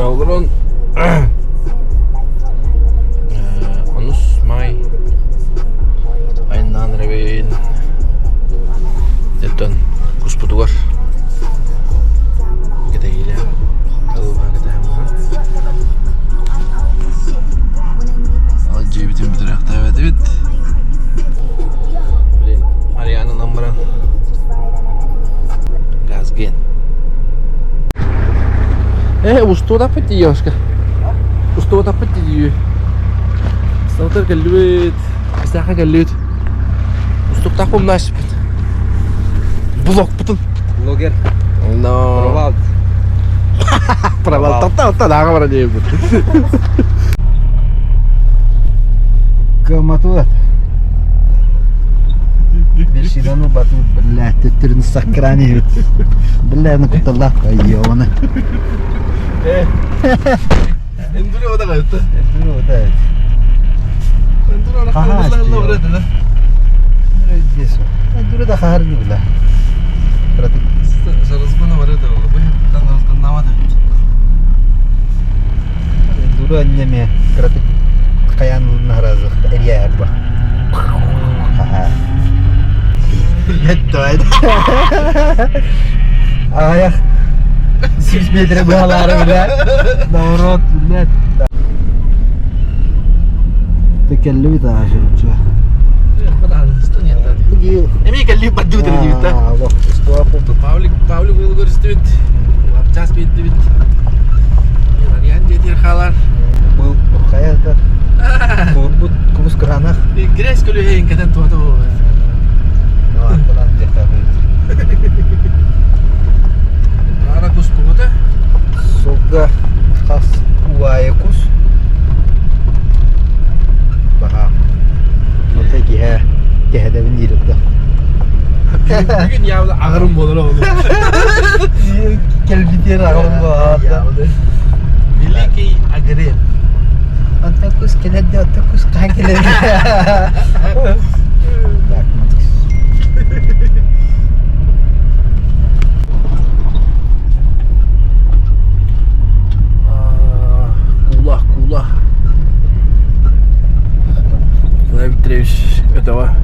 Машинаҕа олорон онус маай айаннаан эрэбин. Оттон куспутугар кэтэһиилээх талылаах кэтэһэн баран ал дьиэбитин бүтэрээхтээбэтибит. Блин, Ариананан баран газген. Э, устуотаппыт дии, Устуотаппыт дии. Салтар кэллибит. Бисээхэ кэллибит. Устуктаах умнаашпыт. Блокпутун. Блогер. Но. Провал. Провал. Тоқта, тоқта, дағы бара дейбін. Кыматуат. Вершинаны батут, бля, төттөрүн саккрани Бля, ну куталлах, ёбана. Эндуро ода кайытты. Эндуро ода. Эндуро ана калбылла Здесь. Эндуро да хахар бля. Эндуро аннеме кыратык каян наразых эрия ба. Аҕыйах 100 метр быһалаары бля. Наоборот, блядь. Текеллибит аашырча. Эмиэ кэллип бардыбыт эрэ диэбит да. Павлик Павлик уолу көрүстүбүт. Лапчас биэрдибит. Ариан дьиэтигэр хаалар. Был хайа да куурбут кубус кыраанах. Грязь көлүһэйин кэтэн туота буолбут. Ара кус кубута. Сылга хас уайы кус. Баха. Ота киһэ кэһэдэбин диир да. Бүгүн явно аҕырым буолар оҕолор. Кэлбитиэр аҕырым буолар. Великий Агрен. Антон кус кэлэр да, антон кус хаһан кэлэр. Кула, кула. Николай Викторович этого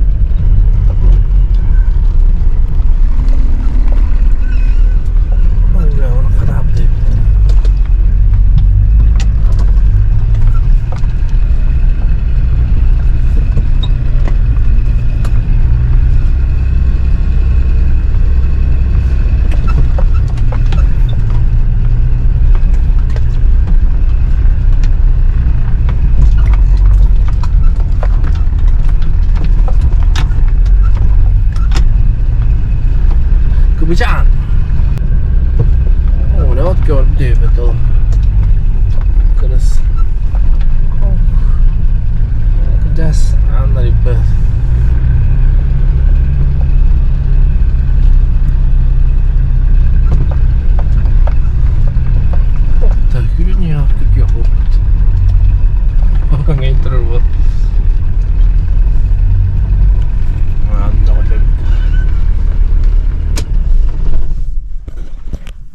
Кыбычаан. Оо, не от көрдүбүт ол. Кырыс. Кыдас ааннарыйбыт.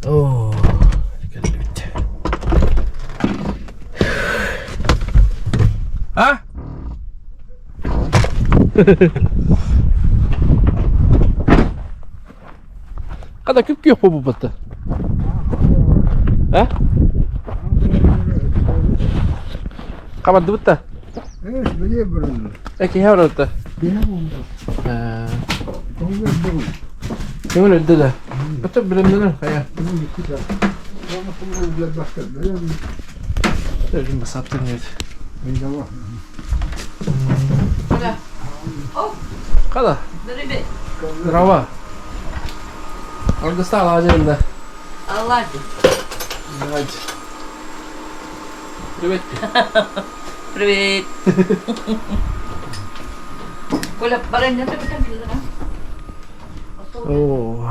Оо, кэллибит. А? Хата күп-күөх буолбуппут А? Хабардыбыт да? Э, киһи барбыт Көҥүл өлдө да. Өтө билэмнэнэр хайа. Өлүм басаптын диэт. Қала. Здорово. Алгыстаал ажырында. Аллади. Давайте. Привет. Привет. Коля, баран не компьютера. О.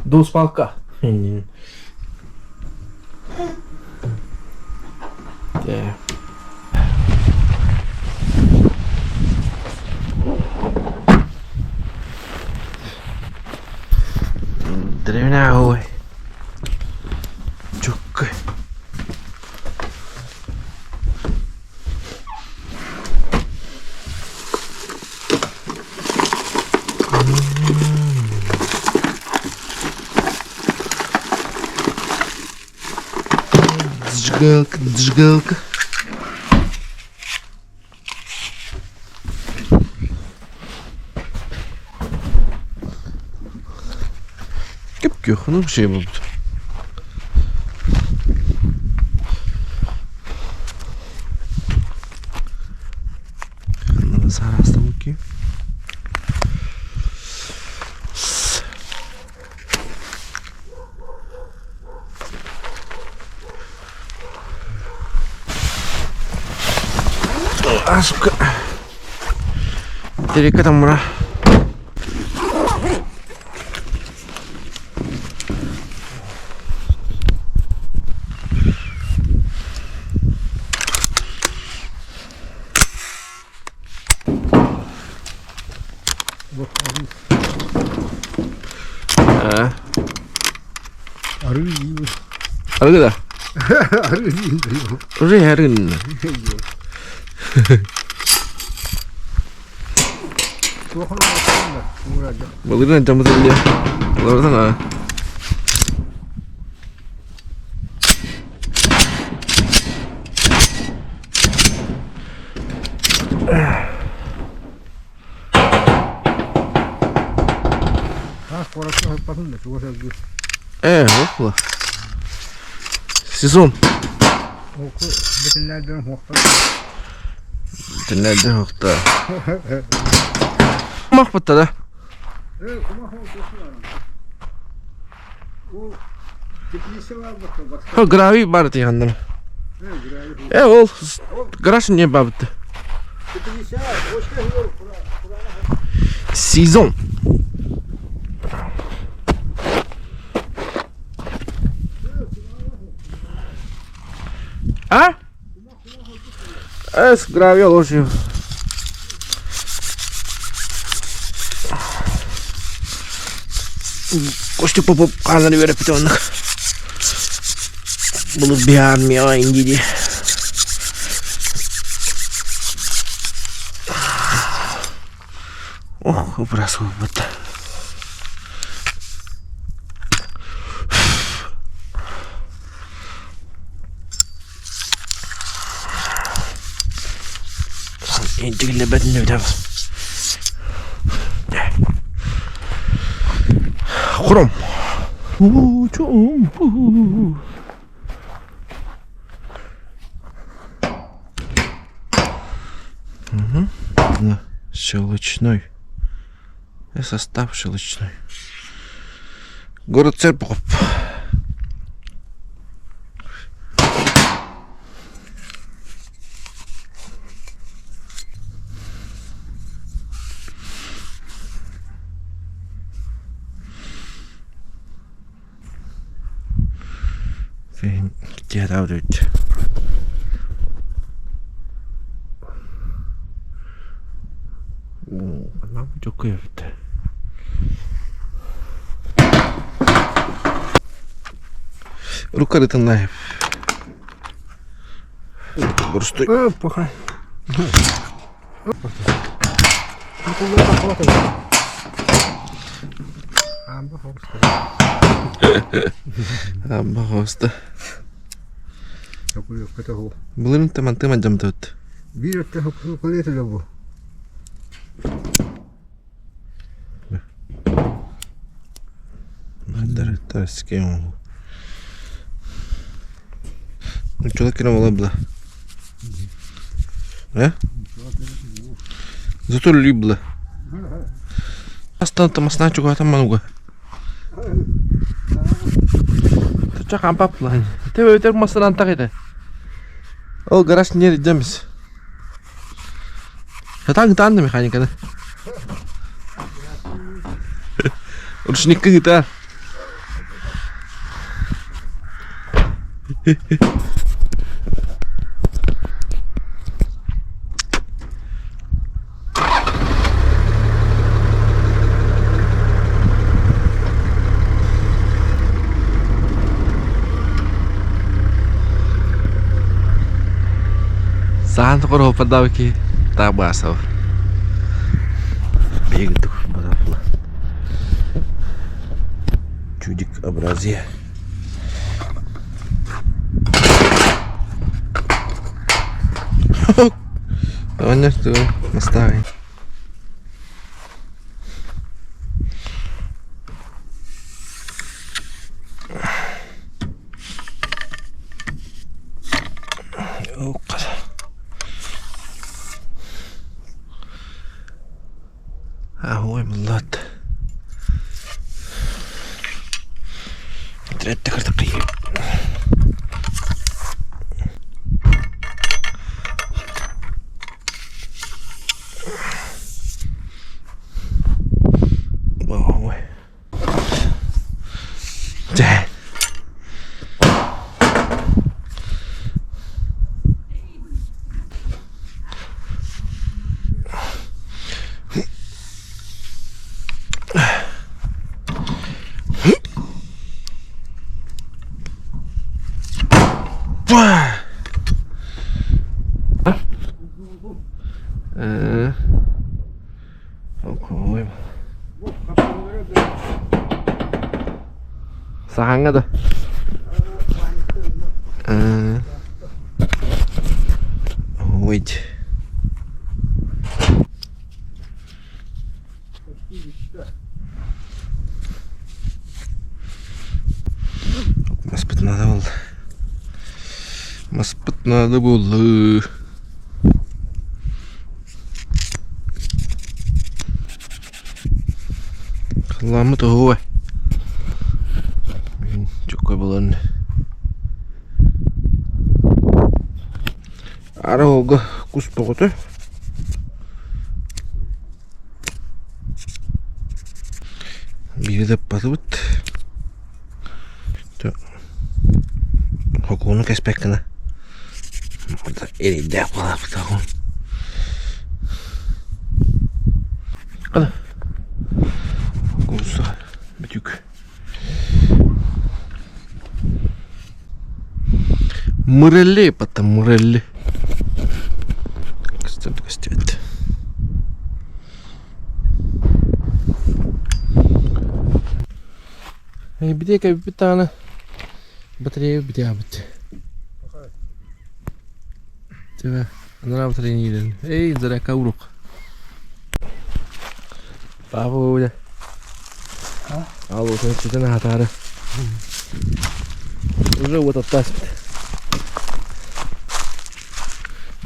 Дуспалка. Дьэ. Дэриэбинэҕэ ой. Чуккай. Джгалка, джгалка. Күп-күөх, ну şey буолбут. Сараастаммыт Сука. Терека там мура. Ээ. Арыы диибин. Арыгы да? Арыы диибин. Уже арыгын. Туох да Былырын дьаммыт илиэ. Былырдан аа. Ээ, оп Сезон. Бүтүннэрдэн хуохта. Махпатта да. Гравий бар тиһаннар. Э, ол гараж не бабыт. Сезон. А? Эс гравий ложил. Костя Попов хаанан үөрэппитэ оннук. Былыр биһи армияҕа индии Ох, ыбырас буолбут. Интигиллэбэтин эбитэ. Хром. Угу. Щелочной. Состав щелочной. Город Серпухов. Где Дьокуйабыт. Рукарытыннаев. Борустой. Паха. Амма хоста. Былырын таман тыма жамтабыт. Биир өттө хоккулетеле бу. Нуччалар буола была. Э? Зато любила. Астан тамасна чугатан мануга. Чак ампаплан. Тебе өтер масынан так ете. Ол гараж не демис. Хатан танды механиканы. Ручникка гитар. Саһаан хоруоппардаабы киһи таах баасабы. Биһиги батафла. Чудик образия. Оонньор тугу настаабай. Ой, млад. Ой. Дьэ. Э, Саһаҥҥа да? Ой. Маспыт надо буолла. Маспыт надо буолла. Халлааммыт оһуобай. Бүгүн чоккой буолан Ара уолга кус тоҕото. Биири да ыппатыбыт. Хокууну кэспэт гына эрэйдээх буолаабытаҕын. Куруса бүтүк. Мырелли потом мырелли. Көстүбэт. Битиэ кэбиппит даҕаны батарея бүтээбит. Тебе анараа батареяны иилэн. Эй, зарядка урук. Папа Оля. Ал отун сүтэн аһатаары. Уже вот оттаспыт.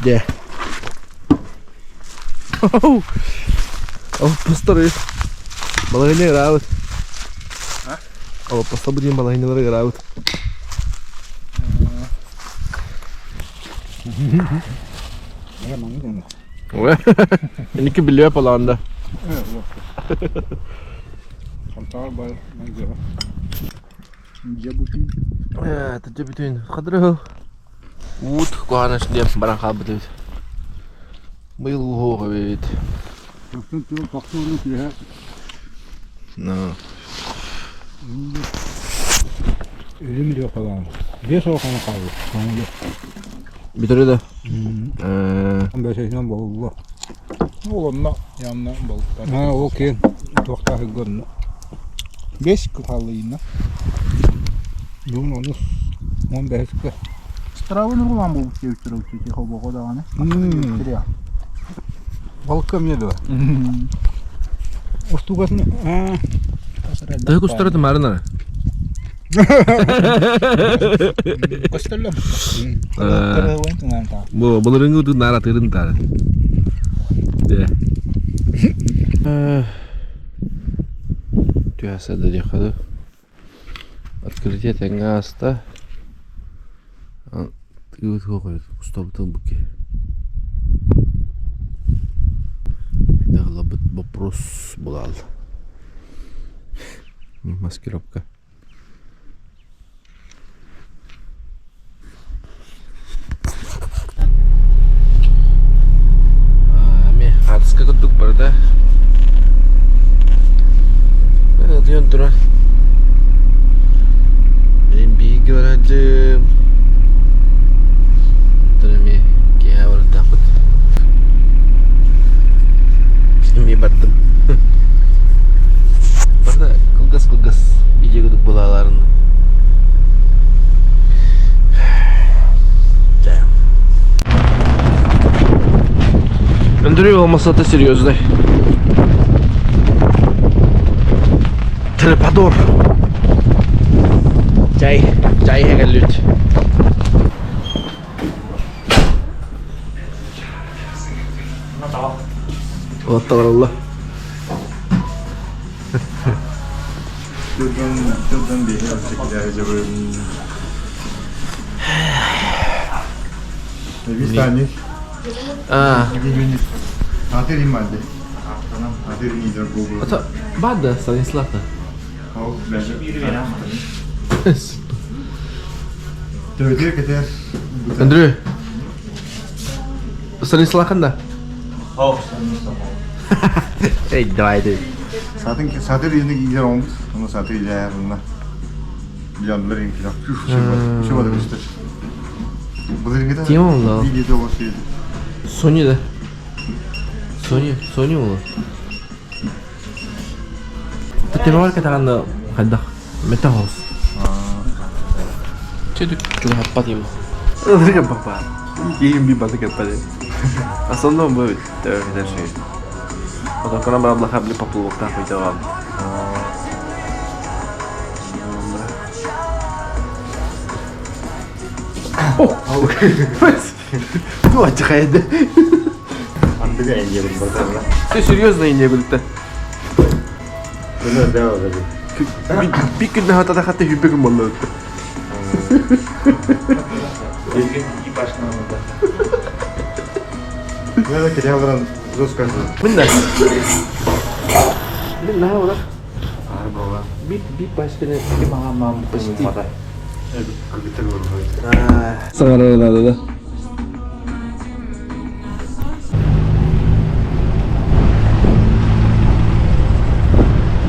Де. Алпыстар балайны ыраабыт. Алпыста бу диэн балайнылары ыраабыт. Иники билиэ полаанда. Тэтэ бүтүн хадыры уут куһаҕан диэн баран хаалбыт эбит. Быйыл уһуох эбит. Бүтэрэ да? Бэсэһинэн буолла. Ол онно явно балыктар. Ол киэн туохтаах онно. Бес кухаллыйна. Бүгүн онус он бэһискэ. Стравын урулаан буолбут диэбиттэр учуутей хобоҕо даҕаны. Балыкка эмиэ дуо? Устугасын Тыһы кустары тымарын ара. Көстөллө. Бу былырыҥҥы утун наара тырын таары. Түһэ сада диэххэ Открытие тэҥҥэ ааста. Устабытын бу киһи. Хайдах вопрос булал. Маскировка. Эмиэ хаартыска курдук барыта ытыйан турар. Мин бииргэ барадым. Оттон эмиэ киэһэ барытам. бардым. Барда кылгас-кылгас видео курдук булааларын. Андрей olmasa серьезный. Телепадор. Чай, чай хәгәллүт. Отталаралла. Бада Станиславна. Андрей. Станислав ханна? Эй, давай ты. Сатыр иник иер оңбут, оны сатыр илээрна. Биланлар инкилак. Şu var göster. Бұл Ким ол? Видео olsa Соня да. Соня, Соня ол. Тетемалар катаганна хайдах. Металлс. Чөдүк чугаппат им. Папа. Киим би басы кеппади. Основном будет дальше. Потом кана брабла хабли поплавок хуйдавал. Ну, отдыхает. Все серьезно и не было-то. Бик күннә хатада хатта хүббе күн болла өтті. Мында. Мин наһаа олар. Бик башканы почти. Саңарар надо, да?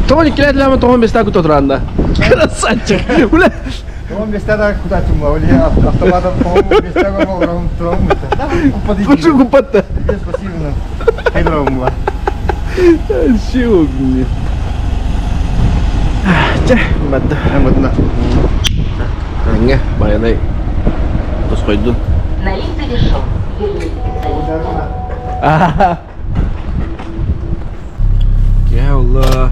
Тоҕо иккилээтилээмэ тоҕо бестаа кута туранда. Красавчик. Бля. Он бестада куда чумла, или автоматом, по-моему, бестага мол, Почему купатта? Спасибо. Хайдромла. Чего мне? Чэ, бадда. Мадна. Аңа, баянай. Тосқойдун. Налив завершен. Вернитесь к Я Allah.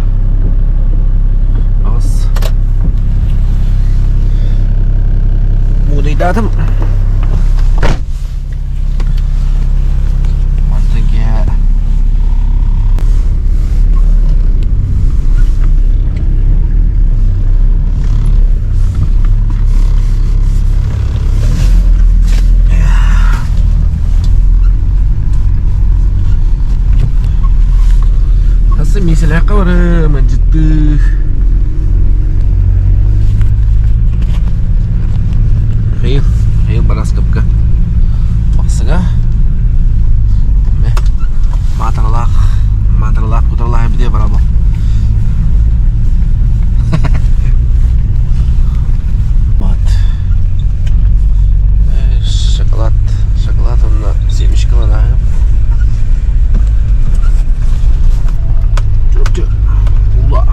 Аз. Муудайдатым. Мантыге. Хасы миселәккә барым, җитте. Хәер, хәер бараскапка. Баксыңа. Ме. Матарлах, матарлах, кутарлах бide барабы. Вот. Шоколад, шоколад онна семечкалар. Чурупчу. Ула.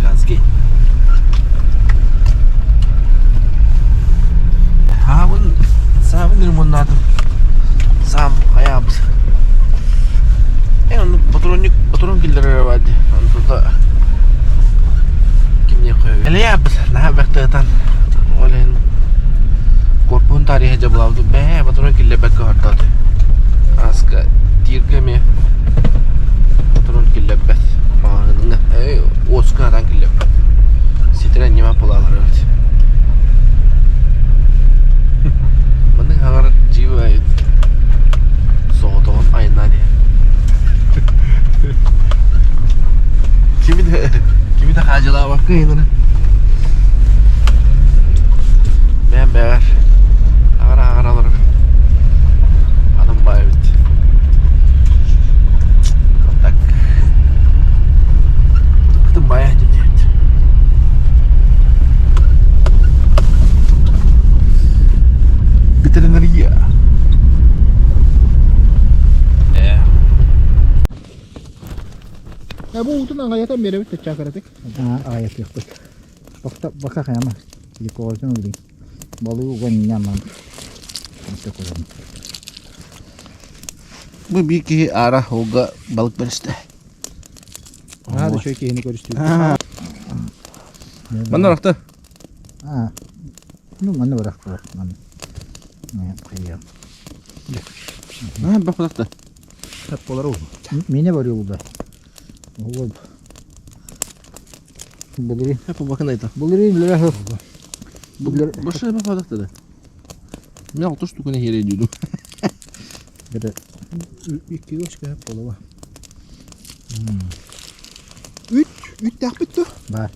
Газги. Хабын, сабын лимонадым. Сам хаябыз. Э, оны патроник, патрон килдерер бады. Оны тута. Кимне коё. Эле наһаа бэхтыгытан. Ол корпуһун тарыйа дьабылаабыт. Бээ, патрон киллэрбэккэ хортоот. Аска тииргэ эмиэ патрон киллэрбэт. Маҕаһыыҥҥа, эй, уоска атан киллэрбэт. Ситэрэн ньыма пылаалар эбит. Маннык хаҥар дьиибэ эбит. Соҕотоҕун айаннаан иһэр. Кими да кими да хаадьылаабакка ыйынара. Бэйэм бэҕэр аҕара-аҕара олорор. Атын баа эбит. Так. Атын баайа диэн эбит. Бу уутун аҕайатан биэрэбит таччаакыратык. Аҕайатыахпыт. Бакта бака хайама. Ликоотун улин. Балыы уган ньаман. Бу биир киһи аара ууга балык бэристэ. Наһаа да үчүгэй киһини көрүстүбүт. Манна барахта. А, ну манна барахта. Манна. Хайа. А, бах барахта. Хат болар ол. Мине бар юлда. Ол. Булыры. Хап бакын айта. Булыры биле. Булыр. Башы бах барахта да. Мен алты штуканы хере дүйдüm. Бир Икки көшкө хап болуба. Үт, үт тахпыт ту. Бар.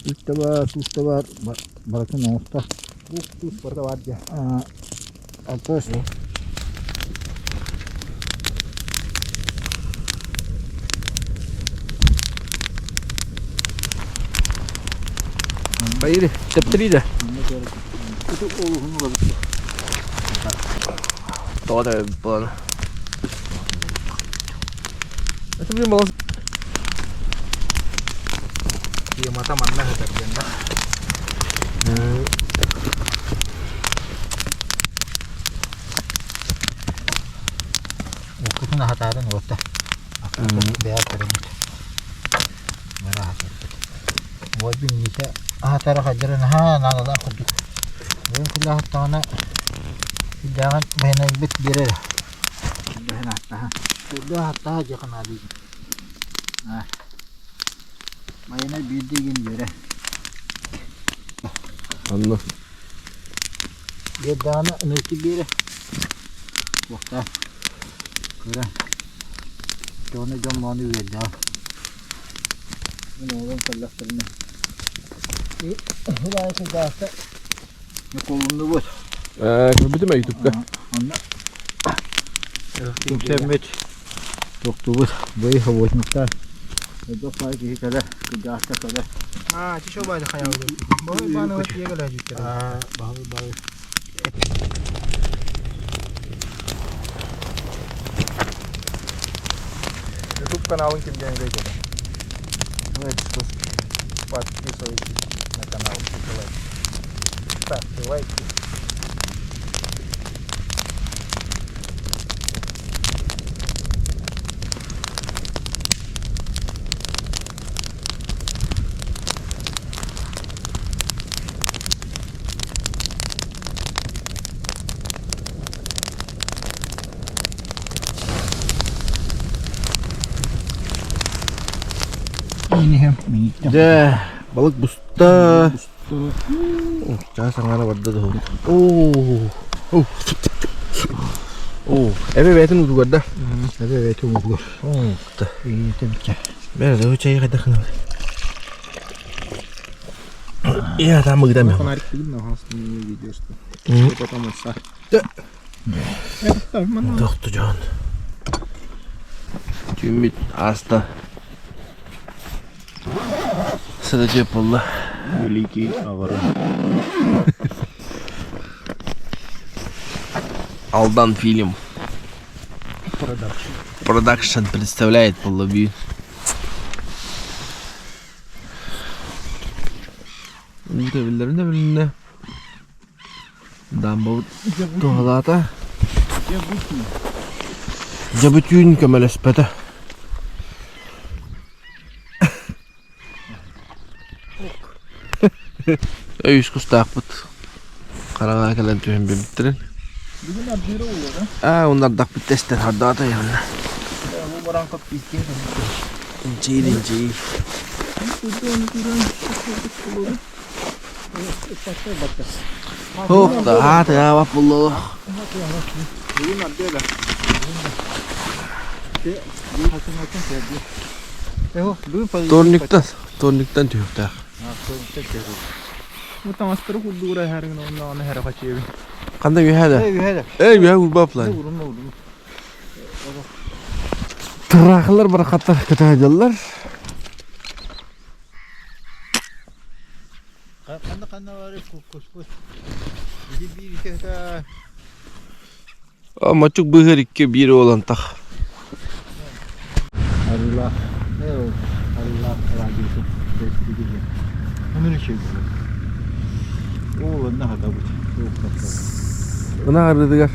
Үт да бар, туз да бар. Баратын оңоста. Бу туз барда бар дия. Алты. Байыры, тэптири да. Тоҕо да буолан. Это блин балас. Темата манна хатар диэн да. Уккутун ахатаарын уотта. Бэйэ көрөмүт. Бара ахатарбыт. Уолбун миисэ ахатара хадьарын аһаа наадалаах курдук. Бүгүн күлэ ахаттаҕына сүрдээҕин бэһинэйбит биэрэр. Бэһин ааттаһа. Төрдө ахаттаһа дьиэхэ наадыйдым. Байанай биирдэ игин биэрэ. Анна. Биэрдэҕинэ ынырчы биэрэ. Туохтаах кыра. Дьону дьон мону үөрдэҕэ. Мин оҕолорум кэллэхтэринэ Ылаайы сылдьаахта Ньукулуннубут. Көрбүтүм ютубка. Онно түмсэммит тохтубут. Быйыл хобуотниктар элбэх баай киһи кэлэ, кырдьаҕастар кэлэ. А, ти шо баайды хаябы. Бой баны вот егеле життер. Баһылы баай. YouTube каналын кимден көйдеді? Подписывайтесь на канал, ставьте лайки. Ставьте лайки. Дьэ, балык буста. Чаас аҥаара барда да. Оо. Оо, эбэ бэйэтин утугар да? Эбэ бэйэтин утугар. Оо, Ийэтэ Бэр, да чай хайдах гынабыт? Я там ыгдам. Фонарик видно, ага, видео, что. Потом отца. Тохту дьон. Түүммүт ааста. Сыда буолла. Великий Аварон. Алдан фильм. Продакшн представляет поллоби. Биллэринэ билиннэ. Дамбабыт туһалаата. Дьэ бүтүүн көмөлөспөтө. Өйүс кустаахпыт. Хараҥа кэлэн түһэн биэрбиттэрин. Бүгүн ардыыра буолуо Аа, уннардахпыт тэстэн хардаата яһына. Бу баран кап пиздец. Инчиир, инчиир. Ох, да, аата буолла. Бүгүн ардыыра. Турниктан, турниктан түһүөхтээх. Бу таҥастары курдугура эһэрин онно аны хэре хачыыбын. Ханна үөһэ да? Эй, үөһэ урбаплар. Тырахылар барахаттар кытаһадьаллар. Ханна ханна бары куспут. Биир биир икки Мачук быһыр икки биир уолантах. Арыылаах, ээ Арыылаах радиотын бэстибиһэ. Онон үчүгэй буолар. Ол онно хатабыт. Ынах арыытыгар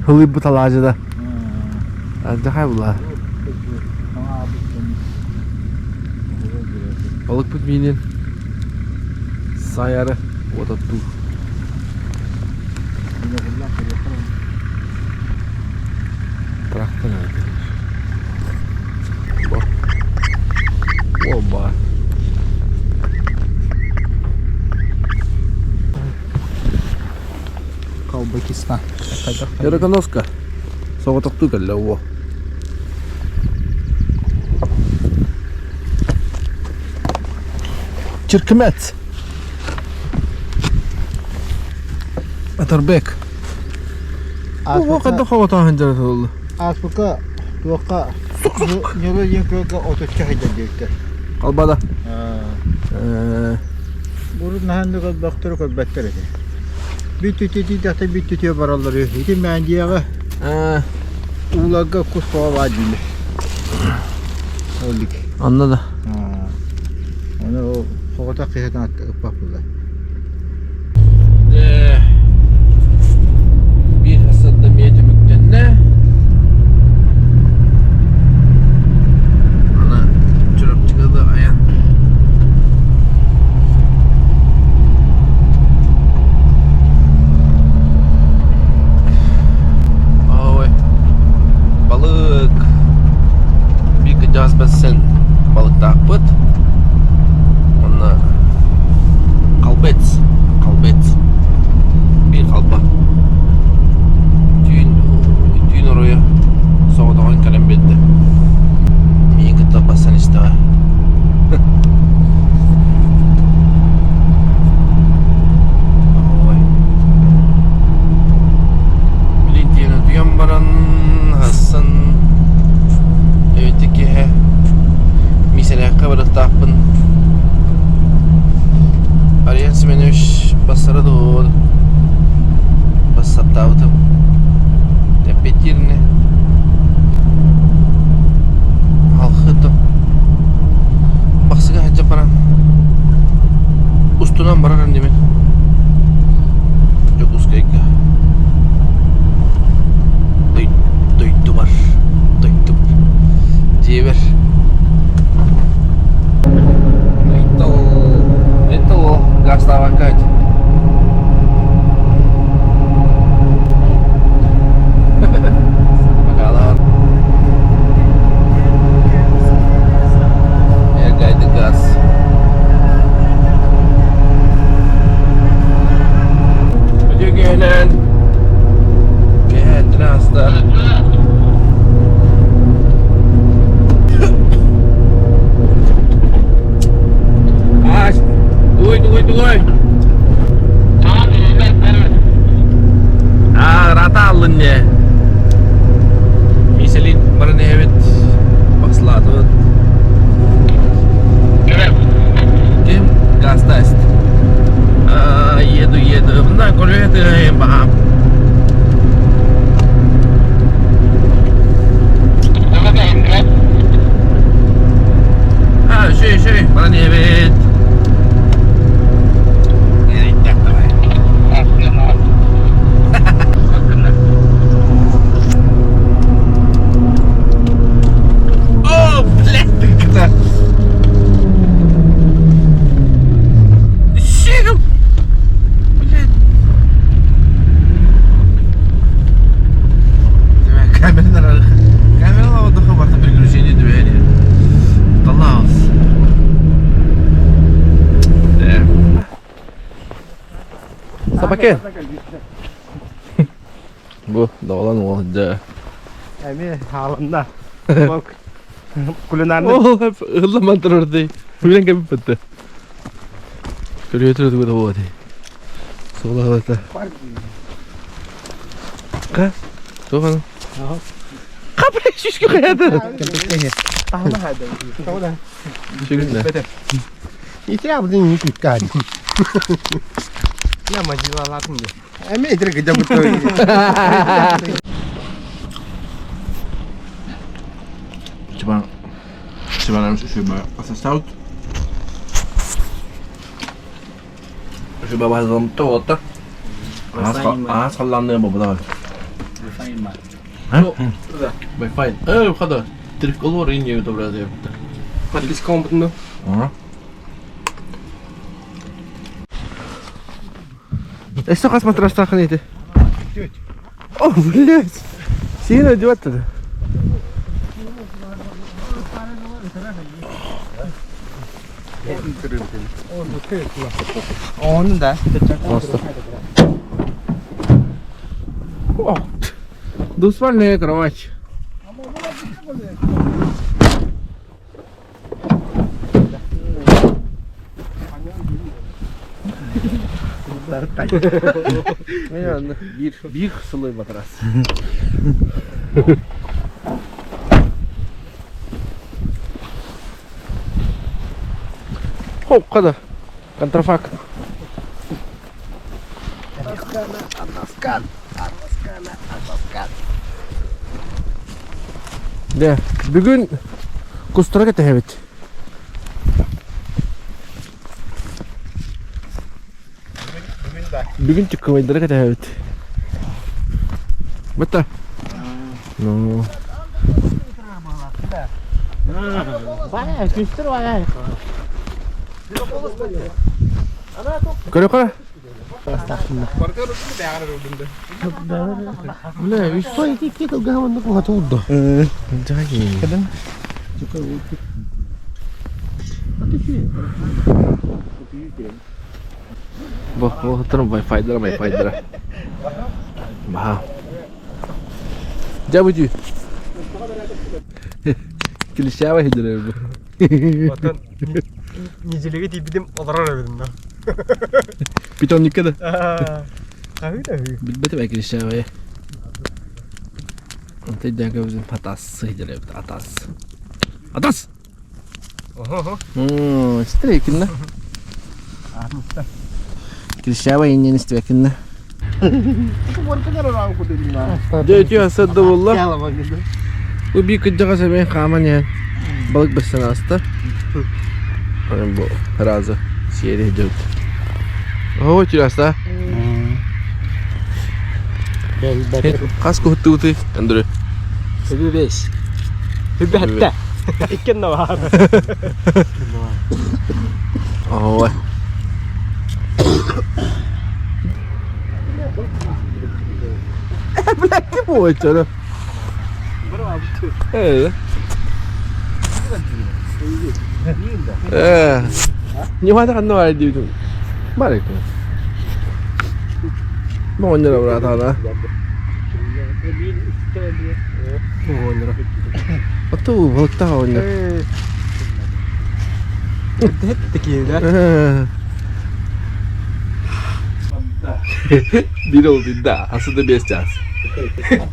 һылыйбыт алаадьыда. Алдьархай булаа. Балыкпыт миинин сайары уот оттуур. Трактор Оба. Колбакистан. Яраконоска. Соҕотохтуу кэллэ уо. Чиркимет. Атарбек. Ого, хайдах хоҕотоон сылдьара буолла? Ааспыкка туохха Ньурба диэн күөлгэ отучча сылдьар диэбиттэр. Халбада. Урут наһаа да көрбөхтөрү көрбөттөр этэ. Бүт түтү бүт түтүө бараллар үһү. Ити Мээндийэҕэ ууларга кус хоҕо баар дииллэр. Олик. Онно да. Ону ол соҕотох киһитин ыппат буолла. Биир сырда эмиэ түмүктэннэ. Аны Чурапчыга да айан. Ой, балык. Биир кырдьаҕас бэссэн балыктаахпыт. Онно Халбец, халбец, биир халба. Түүн, түүн оройо соҕотоҕун кэлэн биэрдэ. Миигин кытта бассан истэҕэ. Ой. Билин диэн утуйан баран хассан эбити киэһэ Миисэлээххэ барыахтаахпын. Ариан Семенович бассара дуо? Бассаптаабытым. Эппиэттиир ини. Халхы Бахсыга сылдьан баран устунан барар иннибин. Дьокуускайга. Дойдубар. Дойдубар. Дьиэбэр. Little, little гаастаабакка Бакалавр. Эргайды газ. Үтүө киэһэнэн. Киэһэттэн ааста. Аас, тугуй, тугуй, тугуй. Аа, ыраата аллын не. Миселин баран эһэбит бахсылаатыбыт. Ким газ тест. Аа, еду, еду. Мына көрөтү баам. Аа, үчүгэй, үчүгэй. Баран иһэбит. О, блядь, ты когда? Щегом! Блядь. Камера, камера отдыха барда переключение двери. Талаус. Собаке. Бу доҕолон уол дьэ. Эми хаалынна. Кулинарный. Ол ылламан турар дии. Билэн кэбиппэтэ. Көрүөтүрэ тугу да буолуо дии. Суолаабата. Ка? Туох аны? Капы сүүскэ хайата. Сүгүннэ. Ити абдын не киккари. Я мазила латын де. Эми этир гыжа буттой. Чыбан. Сибанам Үчүгэй баһылым тоҕотто. Аас халлаанныа бобулаҕын. Wi-Fi. Хада. Триколор инье добра заявка. Подписка он Өссө хас матрастаахын ити? О, блядь! Сиин одевать тогда. Оны да. Просто. О, двуспальная кровать. Биир биир сылы матрас. Хоп, қада. Контрафакт. Дэ, бүгүн кустара кэтэһэбит. Бүгүн чыккыбайдара кэтэһэбит. Бата. Ну. Көрө-көрө. Бля, үс Бу Wi-Fi-дара, Wi-Fi-дара. Баха. Дьэ бүтүү. Клещава хидерер бу. Отон неделеге тиийбитим олорор эбитим да. Питомникка да. Хаһыы да үһү. Билбэтим ээ клещавая. Онтон дьаҥка бизин атас хидеребит атас. Атас! Оһо. Истибэкиннэ. Клещава иннин истибэкиннэ. Дьэ үтүө асыт да буолла. Бу биир кырдьаҕас эмиэ хааман иһэн балык бэссэн ааста. Бу разы сиэри сылдьыбыт. Оһо үтүө Хас куһуттубутуй, Андрей? Үбү бес. Үбү хэтте. Иккен да баар. Ой. Бля, ким буолчу? Э. Э. Не хватит одного диибитим. Бар эки. Оҕонньоро быраатаҕына. Оҕонньоро. Отту балыктаах оҕонньор. Биир олдуйда, асы да 5 час.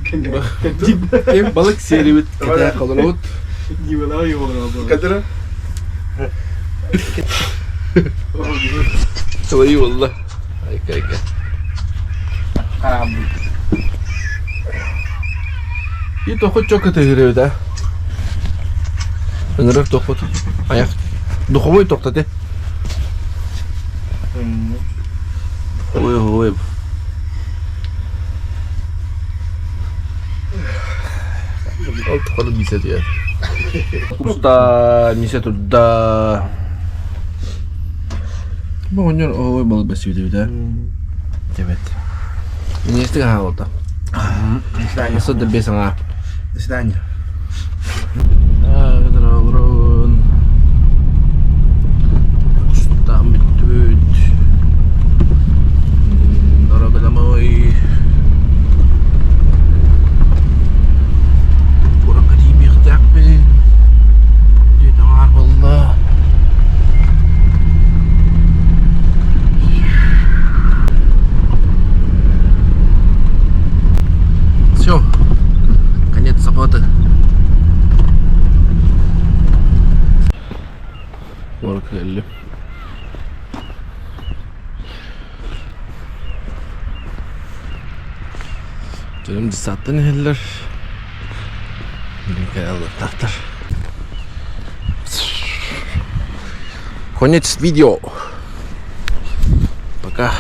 Ким балык сиэрибит кэтээ холоробут. Кадыра. Сылайыы буолла. Айка айка. И тохут чок ытыгырыбыт а. Ынырык тохут. Аяк. Духовой тоқтаты. Ой, ой. Ол тухары мисе түһэр. Уста мисе турда. Оҕонньор ой балык бэсибит эбит Эбит. Министр хаалта. До бес аңа. До свидания. Кустаан бүттүбүт. Дорога домой. Куоракка тиийбиэхтээхпин. Дьиэтэ аҥаар буолла. Все, конец работы. Куоракка кэллим. Дьонум десаттан иһэллэр. Билин кэлэ алыктаахтар. Конец видео. Пока.